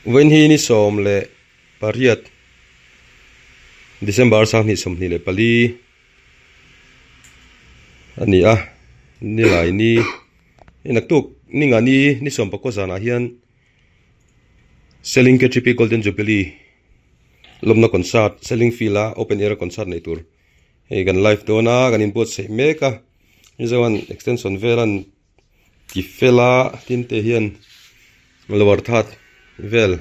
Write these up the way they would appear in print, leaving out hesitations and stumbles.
Vawiin hi ni 18 December 2024 a ni a, nilai ni hei naktuk ni nga ni ni sawmpakua zanah hian Seling KTP Golden Jubilee lawmna concert Seling field a open air a concert nei tur hei kan live dawn a kan inbuatsaih mek a Mizoan extension vel an ti fel a tin te hian lower third vel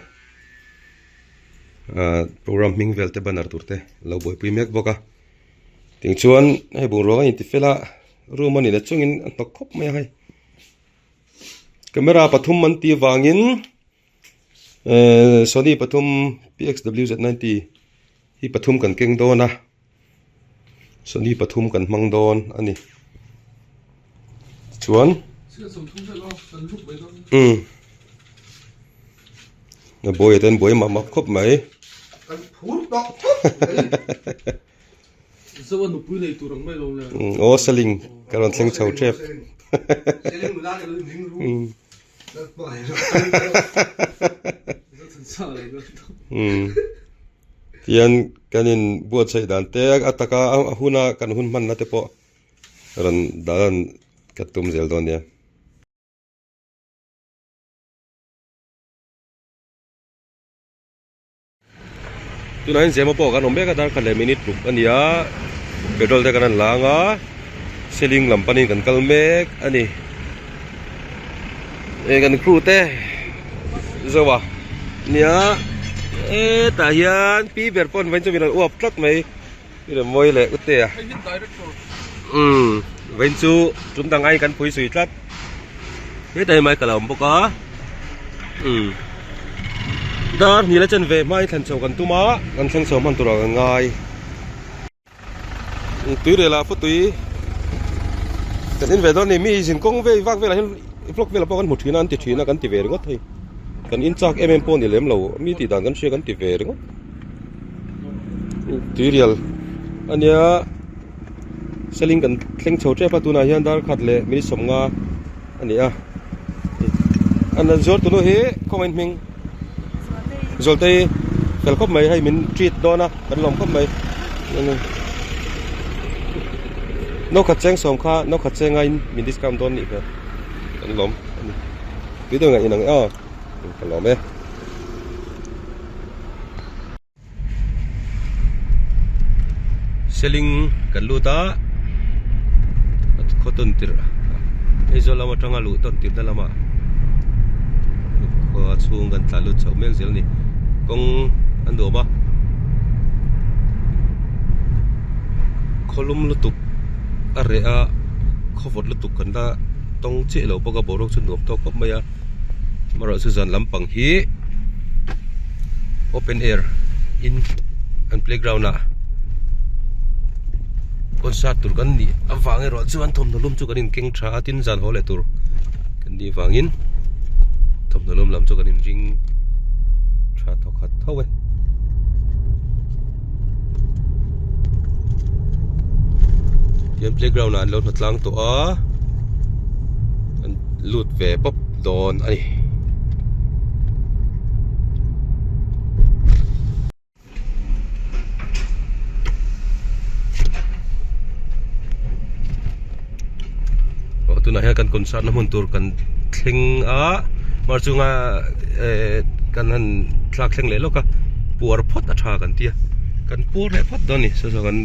ah program hming vel te banner tur te lo buaipui mek bawk a ting chuan hei bungrua a inti fel a room a ni la chungin a hnawk khawp mai a hei camera pathum an tih avangin ehh sony pathum P_X_W_Z ninety hi pathum kan keng dawn a sony pathum kan hmang dawn a ni chuan umm a buai te an buai mah mah khawp mai. Aw seling ka rawn thleng chho tep Tihian kan in buatsaih dan te a taka a huna kan hun hmanna te pawh rawn dah lan ka tum zel dawn nia. Tunah hian Zema pawh kan awm mek a dar khat leh minute ruk a ni a petrol te kan han lang a seling lam panin kan kal mek a ni eh kan crew te zo a nia hetah hian pi ber pawn vawiin chu min rawn uap tlat mai mi rawn mawi leh ute a umm vawiin chu tum dang aiin kan phui sui tlat hetah hian michael a awm bawk a umm dar hnih la chen ve hmain thlen chho kan tum a kan thleng chho hman turah kan ngai. Tui rel ah phawtui kan en ve dawn a ni mi zin kawng vei vak velah hian vlog velah pawh kan hmu thin a an ti thin a kan ti ve ringawt hei kan in chak em em pawh a ni lem lo mi tih dan kan hria kan ti ve ringawt tui rial a nia seling kan thleng chho tep a tunah hian dar khat leh minute 50 a ni a an zuar tunu hi khawngaih hming. Zawltei fel khawp mai hei min treat dawn a kan lawm khawp mai no khat cheng sawm kha no khat cheng aiin min discount dawn nih hmel kan lawm a ni tui deuh ngaih inang e aw ka lawm e. Seling kan lut a khaw tawn tirh Aizawl lam atanga luh tawn tirhna lamah khua chhung kan tlan lut chhoh mek zel a ni kawng a nuam a khawlum lutuk a reh a khaw vawt lutuk kan la tawng chiah lo bawk a boruak chu nuam tawk khawp mai a. Amaherawhchu zan lampang hi open air in an playground ah concert tur kan nih avang erawh chuan thawmhnaw lum chu kan in keng tha a tin zan haw leh tur kan nih vangin thawmhnaw lum lam chu kan in ring tha thawkhat tho e. Tihian playground ah an lo hna tlang tawh a an lut ve pawp dawn a ni. Aw tunah hian kan concert na hmun tur kan thleng a mar chunga eh kan han thlak thleng leh lawk a puar phawt a tha kan tia kan puar leh phawt dawn a ni saw saw kan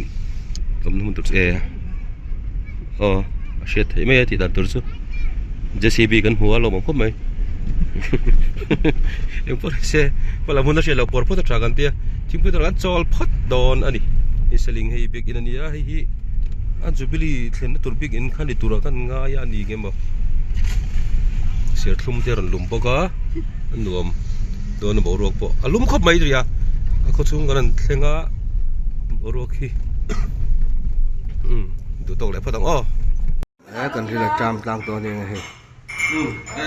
awmna hmun tur chu eh aw a hriat theih mai a tih dan tur chu J_C_B kan hmu a lawmawm khawp mai engpawh ni se hmalam hun a hriat loh puar phawt a tha kan tia thingpui tur ah kan chawl phawt dawn a ni insaling hei biakin a ni a hei hi a jubilee thlenna tur bik in kha ni turah khan ngai a ni nge maw serthlum te a rawn lum bawk a a nuam dawn a boruak pawh a lum khawp mai ri a a khaw chhung kan rawn thleng a boruak hi umm duh tawk leh phawt ang aw. He kan ril a ṭam tlang tawh a ni ang hei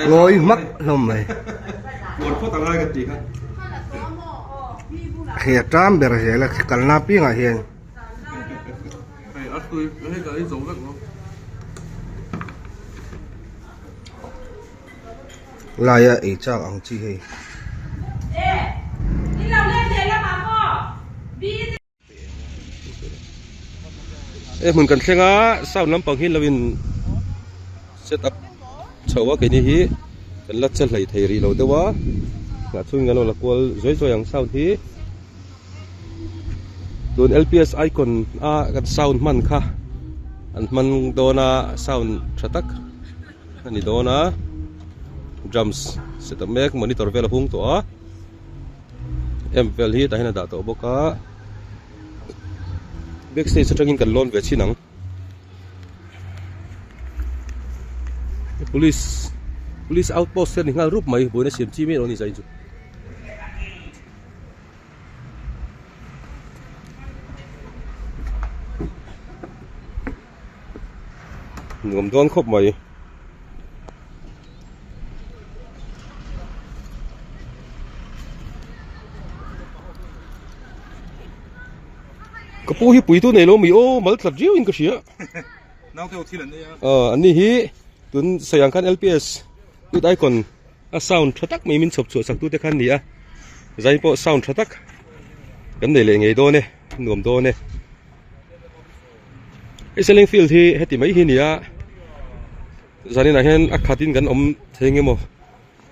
ngawi hmak hlawm mai hei a ṭam ber zel a kalna apiangah hian. Laia ei chak ang chi hei. Hei hmun kan thleng a sound lampang hi lo in set up chho a keini hi kan la che hlei thei rih lo deuh a nghah chhungin kan lo la kual zuai zuai ang sound hi tun L_P_S icon a kan sound hman kha an hman dawn a sound tha tak a ni dawn a drums set up mek monitor vel a hung tawh a amp vel hi tah hian a dah tawh bawk a. Back stage atangin kan lawn ve chin ang. Police police outpost hian ni nghal rup mai buaina siam chi mai lo ni zai chu. Nuam dawn khawp mai. Ka pu hi puitu nei lo mi aw mal tlat riau in ka hria. Naute ho thil an nei a. Aw an ni hi tun sawi ang khan LPS youth icon a sound tha tak mai min chhawp chhuah sak tute kha an ni a. Zai pawh sound tha tak kan nei leh ngei dawn e nuam dawn e. Hei selling field hi heti mai hi a ni a zaninah hian a khat in kan awm thei nge maw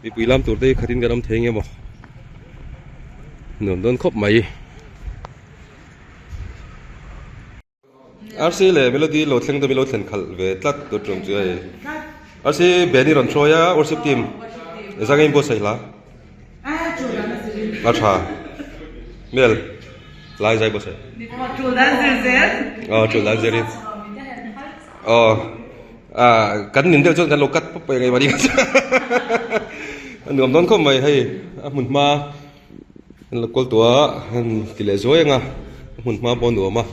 mipui lam tur te hi khat in kan awm thei nge maw nuam dawn khawp mai. Rc leh Melody lo thleng deuh in lo thlen khalh ve tlat tur tum chu hei Rc Benny rawn hruai a worship team zang in buatsaih hla a tha Mel. Lai zai bawk se. Tul dan zir zel. Aw tul dan zir in. Aw ah kan nin deuh chuan kan lo cut pawp pawh ngai mani. A nuam dawn khawp mai hei a hmun hma an lo kawl tawh a han ti leh zuai ang a a hmun hma pawh a nuam a.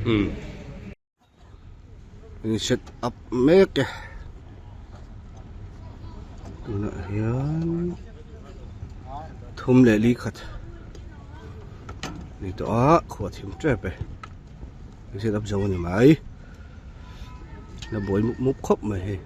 Umm. In set up mek e tunah hian thum leh li khat ni tawh a khuah thim tep e in set up zo a ni mai la buai mup mup khawp mai hei.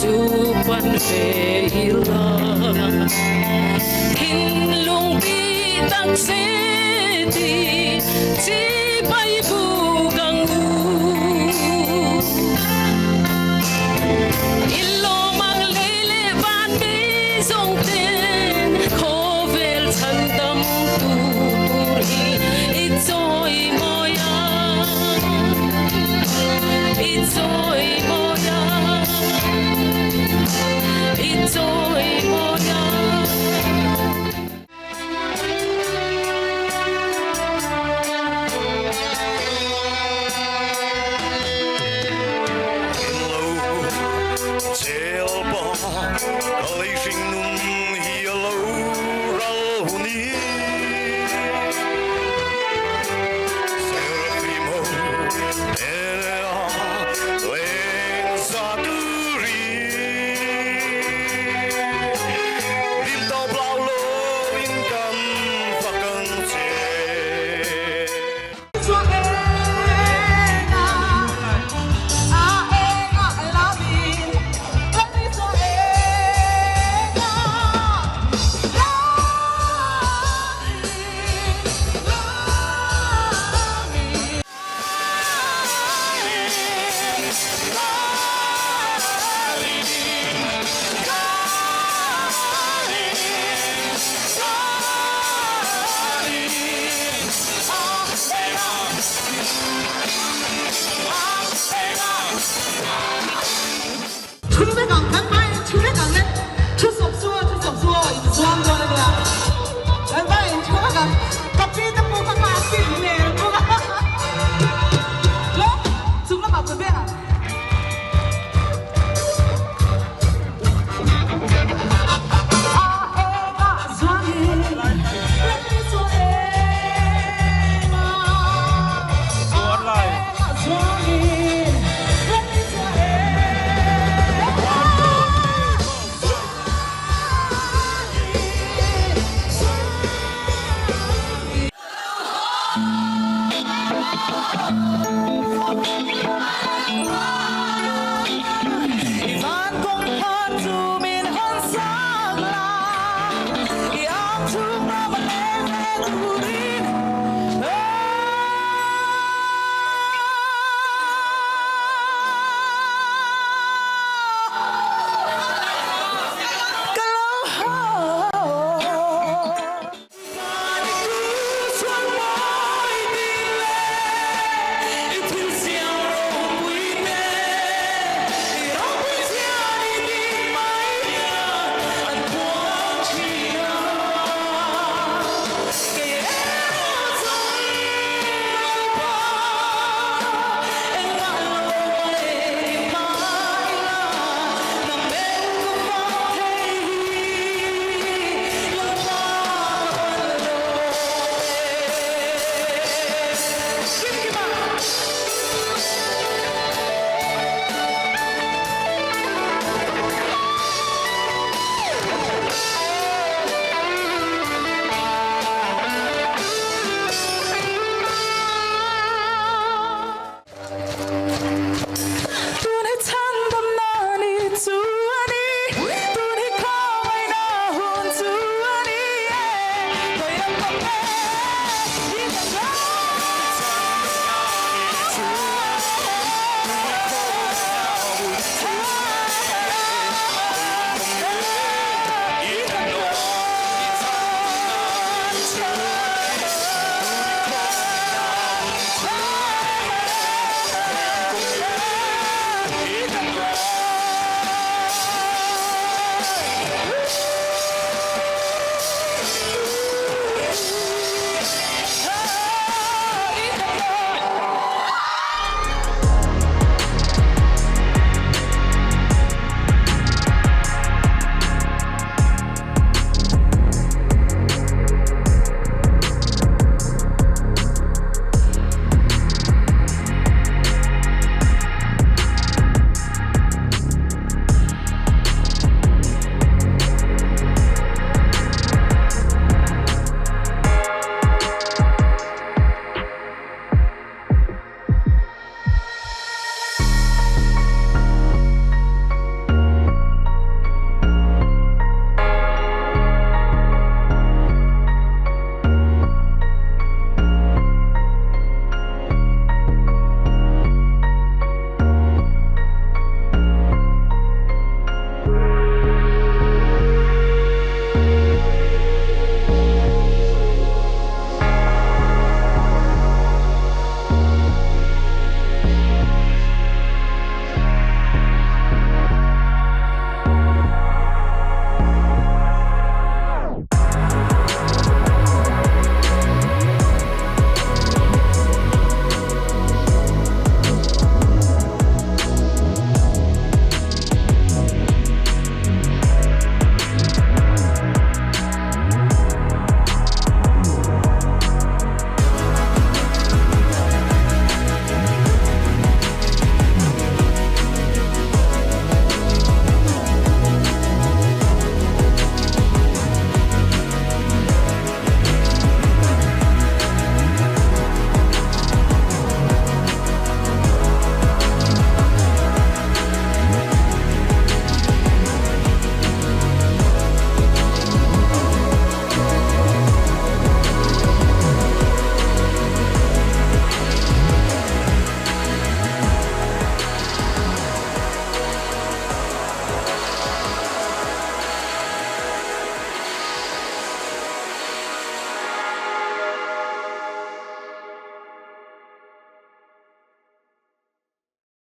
chu pan ve ila thinlung bi tak zeti chibai buk ang u. I lawm ang lei leh van mi zawng ten khawvel chhan dam tu tur hi i chawi mawi ang, i chawi mawi ang, i chawi mawi ang.